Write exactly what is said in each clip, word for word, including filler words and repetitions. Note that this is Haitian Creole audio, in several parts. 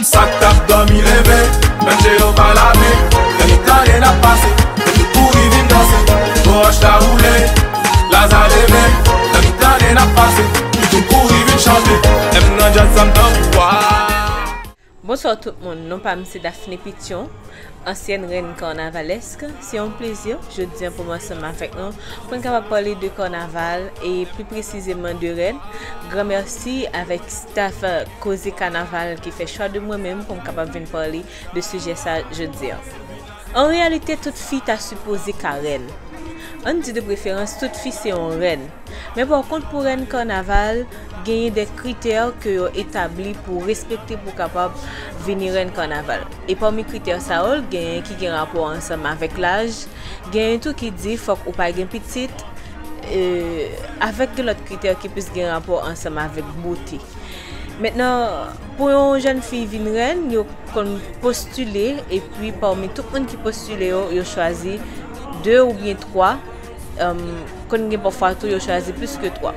Sa k t ap dòmi leve, menm je yo pa lave. Nan mitan de n ap pase, yo tout kouri vin danse. Gwo wòch la woule, Laza leve. Nan mitan de n ap pase, yo tout kouri vin chante. Menm nan djaz sa m tankou wa. Bonswa tout moun, non pa m se Daphné Pityon, ansyèn rèn kanavalèsk. Se yon plezi jodi an pou m ansanm avèk nou pou n kapab pale de kanaval e pli presizeman de rèn. Gran mèsi avèk staff Koze Kanaval ki fè chwa de mwen menm pou m kapab vin pale de sijè sa jodi an. An reyalite, tout fi ta sipoze ka rèn. Ann di de preferans, tout fi se yon rèn. Men pa kont, pou rèn kanaval, genyen de kritè ke yo etabli pou respekte pou kapab vini rèn kanaval. E pami kritè sa yo, genyen ki gen rapò ansanm avèk laj, genyen tou ki di fòk ou pa gen pitit, e, avèk de lòt kritè ki plis gen rapò ansanm avèk bote. Mentnan, pou yon jèn fi vin rèn, yo konn postile, epi pami tout moun ki postile yo, yo chwazi de oubyen twa. Konn gen pafwa tou yo chwazi plis ke twa.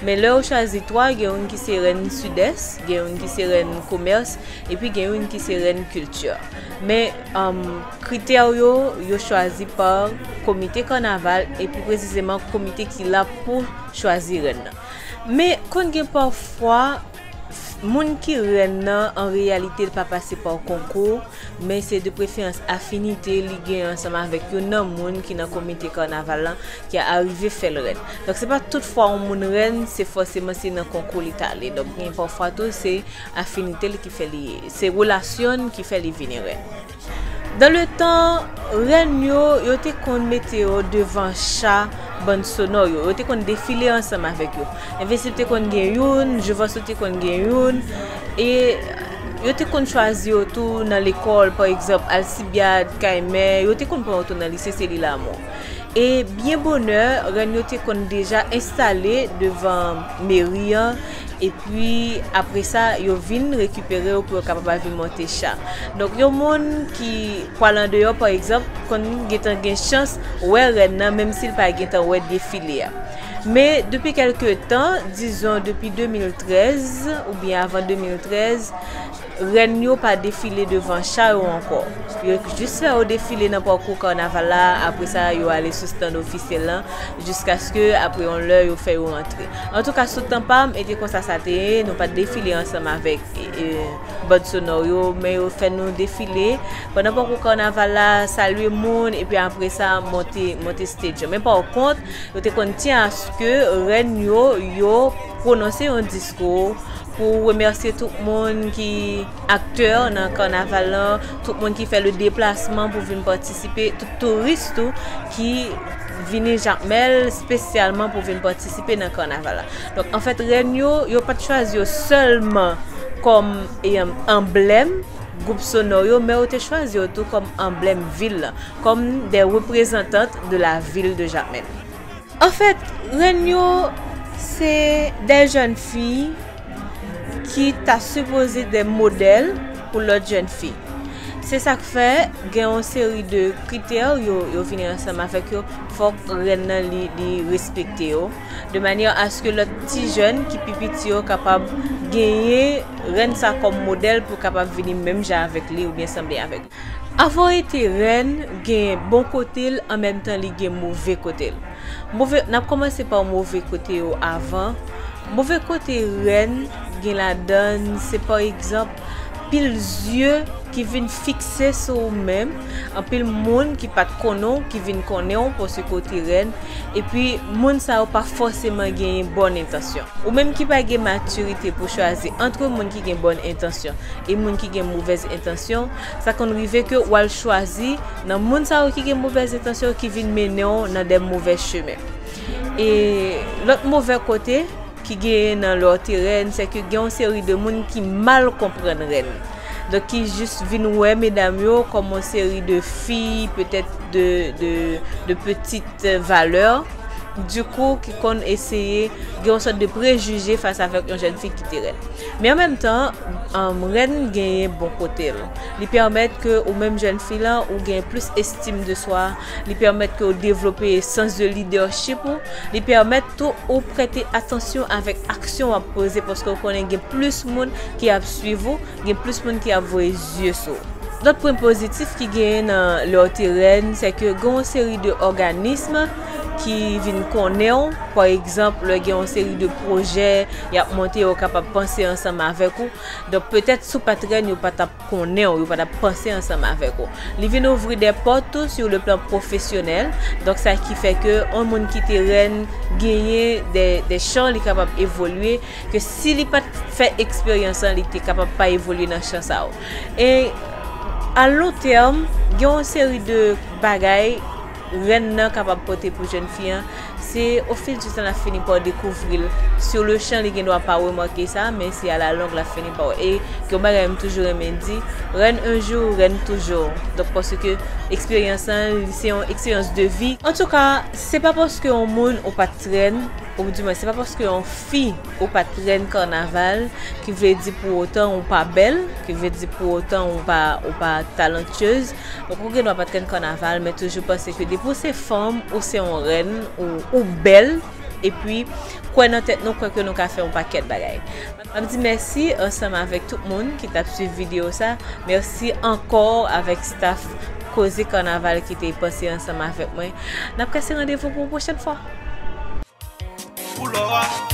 Men lè yo chwazi twa, gen youn ki se rèn Sidès, gen youn ki se rèn komès, epi gen youn ki se rèn kilti. Men kritè yo, yo chwazi pa komite kanaval, epi presizeman komite ki la pou chwazi rèn nan. Men konn gen pafwa, moun ki rèn nan, an reyalite, li pa pase pa konkou, men se de preferans afinite li gen ansanm avèk youn nan moun ki nan komite kanaval lan ki arive fè l rèn. Donk, se pa tout fwa yon moun rèn, se fòseman se nan konkou li t ale. Donk, gen pafwa tou, se afinite l ki fè li, se relasyon l ki fè li vini rèn. Dan le tan, rèn yo, yo te konn mete yo devan cha bann sonò yo. Yo te konn defile ansanm avèk yo. Envensib te konn gen youn, Jovans te konn gen youn. E yo te konn chwazi yo tou nan lekòl, pa egzanp, Alcibiade, Caïman, yo te konn pran yo tou nan lise Célie Lamont. E byen bonè, rèn yo te konn deja enstale devan meri an, epi apre sa, yo vin rekipere yo pou yo kapab al vin monte cha. Donk, yon moun ki pral andeyò, pa egzanp, konn gentan gen chans wè rèn nan, menm si l pa gentan wè defile a. Men, depi kèlke tan, dizon depi de mil trèz oubyen avan de mil trèz, rèn yo pa defile devan cha yo ankò. Yo jis fè yo defile nan pakou kanaval la, apre sa, yo ale sou stand ofisyèl lan, jiskaske apre yon lè, yo fè yo rantre. Antouka, sou tan pa m, e te konsa sa te ye, nou pa t defile ansanm avèk, e, e, band sonò yo, men yo fè nou defile pandan pakou kanaval la, salye moun, epi apre sa, monte, monte stage yo. Men pa kont, yo te konn tyen aske rèn yo, yo pwononse yon diskou pou remèsye tout moun ki aktè nan kanaval lan, tout moun ki fè le deplasman pou vin patisipe, tout touris tou ki vini Jakmèl espesyalman pou vin patisipe nan kanaval la. Donk, anfèt, rèn yo, yo pa t chwazi yo sèlman kòm, e, anblèm gwoup sonò yo, men yo te chwazi yo tou kòm anblèm vil lan, kòm de reprezantant de la ville de Jakmèl. Anfèt, rèn yo se de jèn fi ki ta sipoze de modèl pou lòt jèn fi. Se sa k fè gen yon seri de kritè yo, yo vini ansanm avèk yo, fòk rèn nan li, li respekte yo, de manyè aske lòt ti jèn ki pi piti yo kapab genyen rèn sa kòm modèl pou kapab vini menm jan avèk li oubyen sanble avèk li. Avan w rete rèn, gen bon kote l, an menm tan li gen move kote l. Move, n ap kòmanse pa move kote yo avan. Move kote rèn gen ladan l, se pa egzanp, pil zye ki vin fikse sou ou menm, anpil moun ki pa t konnen w, ki vin konnen w paske w te rèn, epi moun sa yo pa fòseman genyen bòn entansyon. Ou menm ki pa gen matirite pou chwazi ant moun ki gen bòn entansyon e moun ki gen movèz entansyon, sa konn rive ke w al chwazi nan moun sa yo ki gen movèz entansyon ki vin mennen w nan de movèz chemen. E lòt move kote ki genyen nan lè w te rèn, se ke gen yon seri de moun ki mal konprann rèn. Donk, ki jis vin wè medam yo kòm yon seri de fi, petèt de, de, de petite valeur, dikou ki konn eseye gen yon sòt de prejije fas avèk yon jèn fi ki te rèn. Men an menm tan, um, rèn genyen bon kote l. Li pèmèt ke ou menm jèn fi lan, ou gen plis estim de swa. Li pèmèt ke ou devlope sans de leadership ou. Li pèmèt tou ou prete atansyon avèk aksyon w ap poze paske ou konnen gen plis moun ki ap swiv ou, gen plis moun ki ap voye zye sou ou. Lòt pwen pozitif ki genyen nan lè w te rèn, se ke gen yon seri de òganism ki vin konnen w. Pa egzanp, lè gen yon seri de pwojè y ap monte, yo kapab panse ansanm avèk ou. Donk, petèt, si w pa t rèn, yo pa t ap konnen w, yo pa t ap panse ansanm avèk ou. Li vin ouvri de pòt tou sur le plan professionnel. Donk, sa ki fè ke yon moun ki te rèn genyen de, de chan li kapab evolye, ke si li pa t fè eksperyans lan, li te kapab pa evolye nan chan sa yo. E a lon tèm, gen yon seri de bagay rèn nan kapab pote pou jèn fi an, se ofil di tan l ap fini pa dekouvri l. Sur le champ, li gen dwa pa remake sa, men se a la longue l ap fini pa wè. E gen yon bagay m toujou renmen di, rèn un jour, rèn toujours. Donk, paske eksperyans lan, se yon eksperyans de vi. Antouka, se pa paske yon moun ou pa t rèn, ou di mwen, se pa paske yon fi ou pa t rèn kanaval ki vle di pou otan ou pa bèl, ki vle di pou otan ou pa, ou pa talantyez. Donk, ou gen dwa pa t rèn kanaval, men toujou panse ke depi w se fanm, ou se yon rèn, ou, ou bèl, epi kwè nan tèt nou, kwè ke nou ka fè yon pakèt bagay. M ap di mèsi ansanm avèk tout moun ki t ap swiv videyo sa. Mèsi ankò avèk staff Koze Kanaval ki te panse ansanm avèk mwen. N ap kase randevou pou yon pwochèn fwa. Pou lò a,